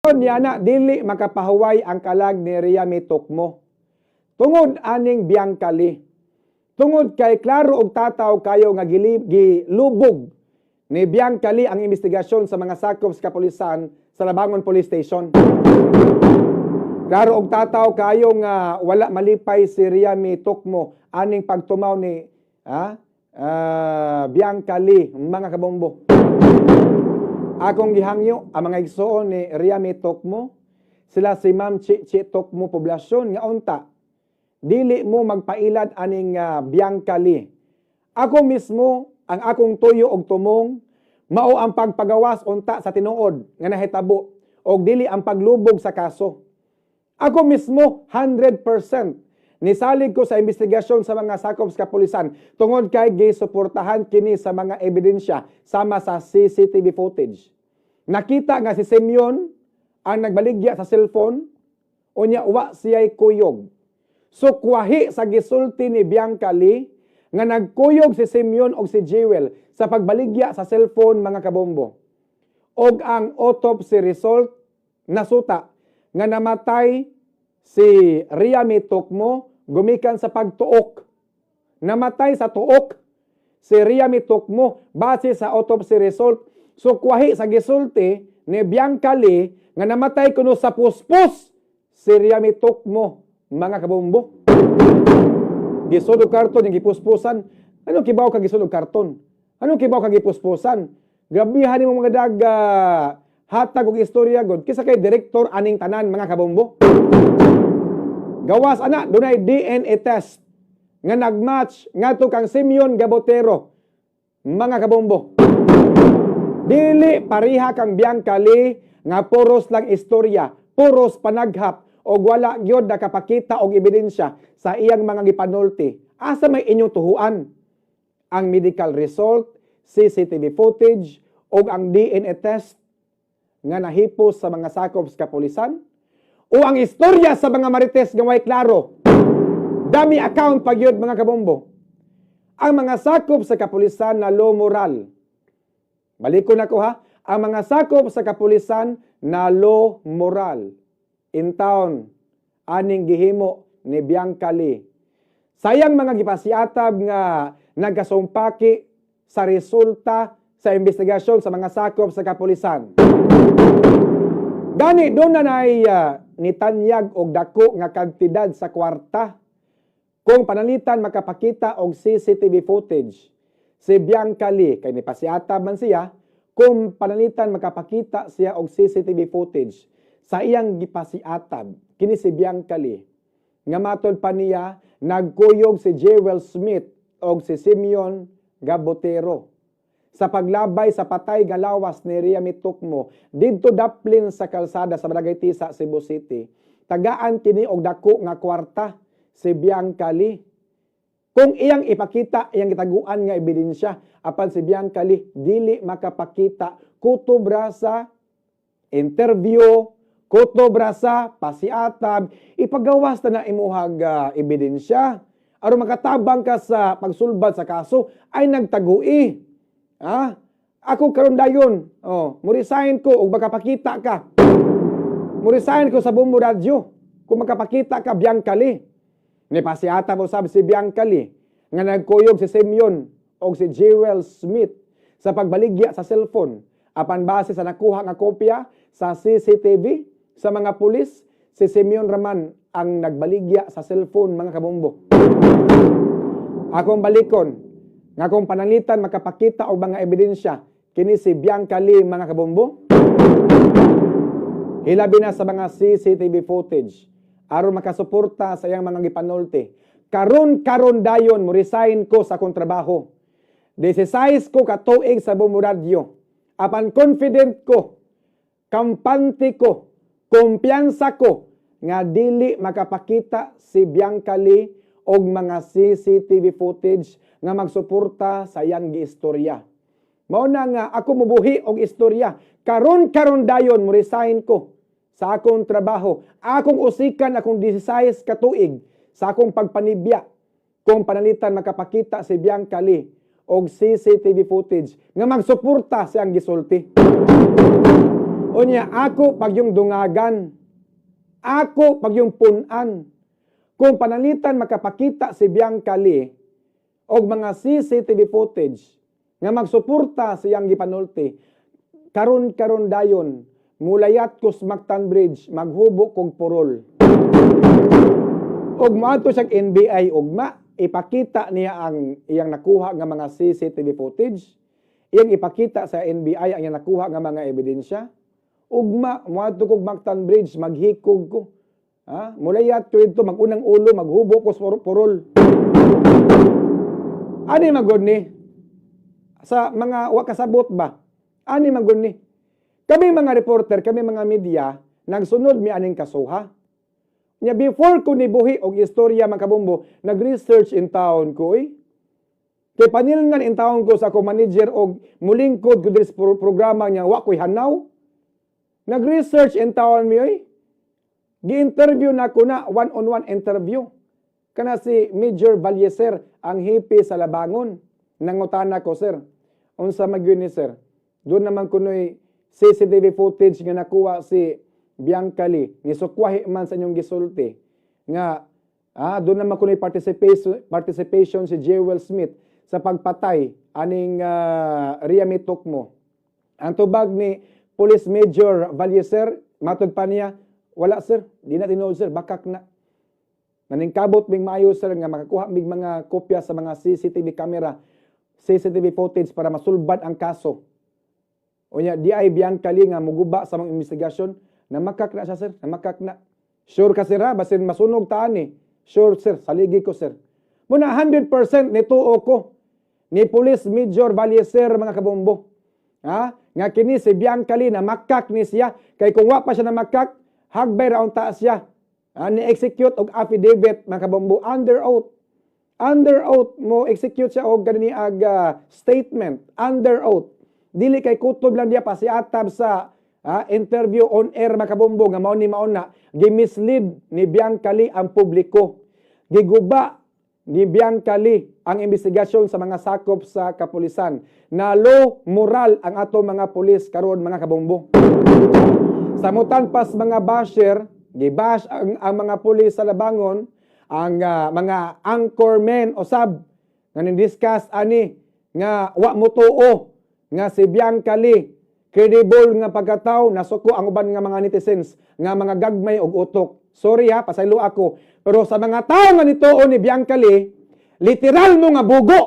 Niya na dili makapahuway ang kalag ni Riami Tocmo. Tungod aning Bianca Lee. Tungod kay klaro og tataw kayo nga gilubog ni Bianca Lee ang investigasyon sa mga sakop sa kapulisan sa Labangon Police Station. Klaro og tataw kayo nga wala malipay si Riami Tocmo aning pagtumaw ni Bianca Lee, mga kabombo. Akong gihangyo ang mga igsoon ni Riami Tocmo, sila si Ma'am Chi Chi Tocmo Poblasyon, nga unta dili mo magpailad aning Bianca Lee. Ako mismo, ang akong tuyo og tumong mao ang pagpagawas unta sa tinuod nga nahitabo og dili ang paglubog sa kaso. Ako mismo, 100% nisalig ko sa investigasyon sa mga sakop sa kapulisan tungod kay gisuportahan kini sa mga ebidensya sama sa CCTV footage. Nakita nga si Simeon ang nagbaligya sa cellphone, unya wa siya'y kuyog. So kwahi sa gisulti ni Bianca Lee nga nagkuyog si Simeon og si Jewel sa pagbaligya sa cellphone, mga kabombo. Og ang autopsy result nasuta nga namatay si Riami Tocmo gumikan sa pagtuok. Namatay sa tuok si Riami Tocmo base sa autopsy result. So kwahi sa gisulti ni Bianca Lee nga namatay kuno sa puspos si Riami Tocmo, mga kabombo. Gisud og karton yung gipuspusan. Anong kibaw ka gisud og karton? Anong kibaw ka gipuspusan? Grabihan nimo mga daga hatag og istorya god kisa kay direktor aning tanan, mga kabombo. Gawas ana, dunay DNA test nga nagmatch ngadto kang Simeon Gabotero, mga kabombo. Dili pareha kang Bianca Lee nga puros lang istorya, puros panaghap og wala gyud nakapakita og ebidensya sa iyang mga gipanulti. Asa may inyong tuhuan? Ang medical result, CCTV footage og ang DNA test nga nahipos sa mga sakop sa kapulisan? O ang istorya sa mga marites nga way klaro? Dummy account pa gyud, mga kabombo. Ang mga sakop sa kapulisan na low moral. Balik ko na ko ha. Ang mga sakop sa kapulisan na low moral. In town, aning gihimo ni Bianca Lee. Sayang mga gipasiatab nga nagkasumpaki sa resulta sa investigasyon sa mga sakop sa kapulisan. Gani doon na nay nitanyag og dako nga kantidad sa kwarta kung pananglitan makapakita og CCTV footage si Bianca Lee kay nipasiatab man siya. Kung pananglitan makapakita siya og CCTV footage sa iyang gipasiatab, kini si Bianca Lee nga matod pa niya nagkuyog si Jewel Smith og si Simeon Gabotero sa paglabay sa patay nga lawas ni Riami Tocmo didto daplin sa kalsada sa Barangay Tisa, Cebu City. Tagaan kini og dako nga kwarta si Bianca Lee kung iyang ipakita iyang gitaguan nga ebidensya. Apan si Bianca Lee dili makapakita, kutob ra sa interview, kutob ra sa pasiatab. Ipagawas na na imuhag ebidensya aron makatabang ka sa pagsulbad sa kaso, ay nagtagui. Ah, ako karon dayon, oh, mo-resign ko og makapakita ka. Mo-resign ko sa Bombo Radyo kung makapakita ka, Bianca Lee. Ni pasiatab usab si Bianca Lee nga nagkuyog si Simeon og si Jewel Smith sa pagbaligya sa cellphone. Apan base sa nakuha nga kopya sa CCTV sa mga pulis, si Simeon raman ang nagbaligya sa cellphone, mga kabombo. Akong balikon nga kung pananglitan makapakita og mga ebidensya kini si Bianca Lee, mga kabombo, hilabi na sa mga CCTV footage aron makasuporta sa iyang mga gipanulti. Karon karon dayon mo resign ko sa akong trabaho. 16 ko ka tuig sa Bombo Radyo. Apan confident ko, kampante ko, kumpiyansa ko nga dili makapakita si Bianca Lee og mga CCTV footage nga magsuporta sa iyang giistorya. Mao na nga ako mubuhi og istorya. Karon karon dayon mo resign ko sa akong trabaho. Akong usikan akong 16 ka tuig sa akong pagpanibya kung pananglitan makapakita si Bianca Lee og CCTV footage nga magsuporta sa iyang gisulti. Unya ako pag yung dungagan, ako pag yung punan. Kung pananglitan makapakita si Bianca Lee og mga CCTV footage nga magsuporta sa iyang gipanulti, karon karon dayon mulayat ko sa Mactan Bridge, maghubo kog purol. Og moadto siya NBI ugma, ipakita niya ang iyang nakuha nga mga CCTV footage, iyang ipakita sa NBI ang iyang nakuha nga mga ebidensya. Ugma moadto kog Mactan Bridge, maghikog ko. Ha? Mulayat ko dito, magunang ulo, maghubo ko sa purol. Ani magod ni? Sa mga wa kasabot ba? Ani magod ni? Kami mga reporter, kami mga media, nagsunod mi aning kasuha. Nya before ko nibuhi og istorya, mga kabombo, nag-research in town ko eh. Kay panilngan in town ko sa ako manager og mulingkod ko diri sa programa niya, wa ko'y hanaw. Nag-research in town mi oy. Gi-interview na ko na, one-on-one interview. Kana si Major Valleser, ang hepe sa Labangon. Nangutana ko, "Sir, unsa man gyud ni, sir? Doon naman kuno'y CCTV footage nga nakuha si Bianca Lee. Nisukwahi man sa inyong gisulti nga doon naman kuno'y participation si Jewel Smith sa pagpatay aning Ria Tocmo." Ang tubag ni Police Major Valleser, matod pa niya, "Wala, sir, di na tinuod, sir, bakak na. Naningkabot mig maayo, sir, nga makakuha mig mga kopya sa mga CCTV camera, CCTV footage para masulbad ang kaso. Unya di ay Bianca Lee nga muguba sa mga investigasyon, namakak na siya, sir, namakak na." "Sure ka, sir, ha, basin masunog taan ni." "Sure, sir, saligi ko, sir." Muna 100% nituo ko ni Police Major Valleser, mga kabombo. Ha? Nga kini si Bianca Lee na makak ni siya kay kung wa pa siya namakak, hagbay ra unta siya. Ha? Ni execute og affidavit, mga kabombo, under oath. Under oath mo execute siya og kanini ag statement under oath. Dili kay kutob lang diya pasiatab sa interview on air, mga kabombo, nga mao ni mao na gi-mislead ni Bianca Lee ang publiko. Giguba ni Bianca Lee ang investigasyon sa mga sakop sa kapulisan. Na low moral ang ato mga pulis karon, mga kabombo. Samutan pas mga basher, gibash ang mga pulis sa Labangon, ang mga anchormen usab nga ni-discuss ani nga wa mo tuo nga si Bianca Lee credible nga pagkatao, nasuko ang uban nga mga netizens nga mga gagmay og utok. Sorry ha, pasaylo ako. Pero sa mga tao nga nituo ni Bianca Lee, literal mo nga bugo.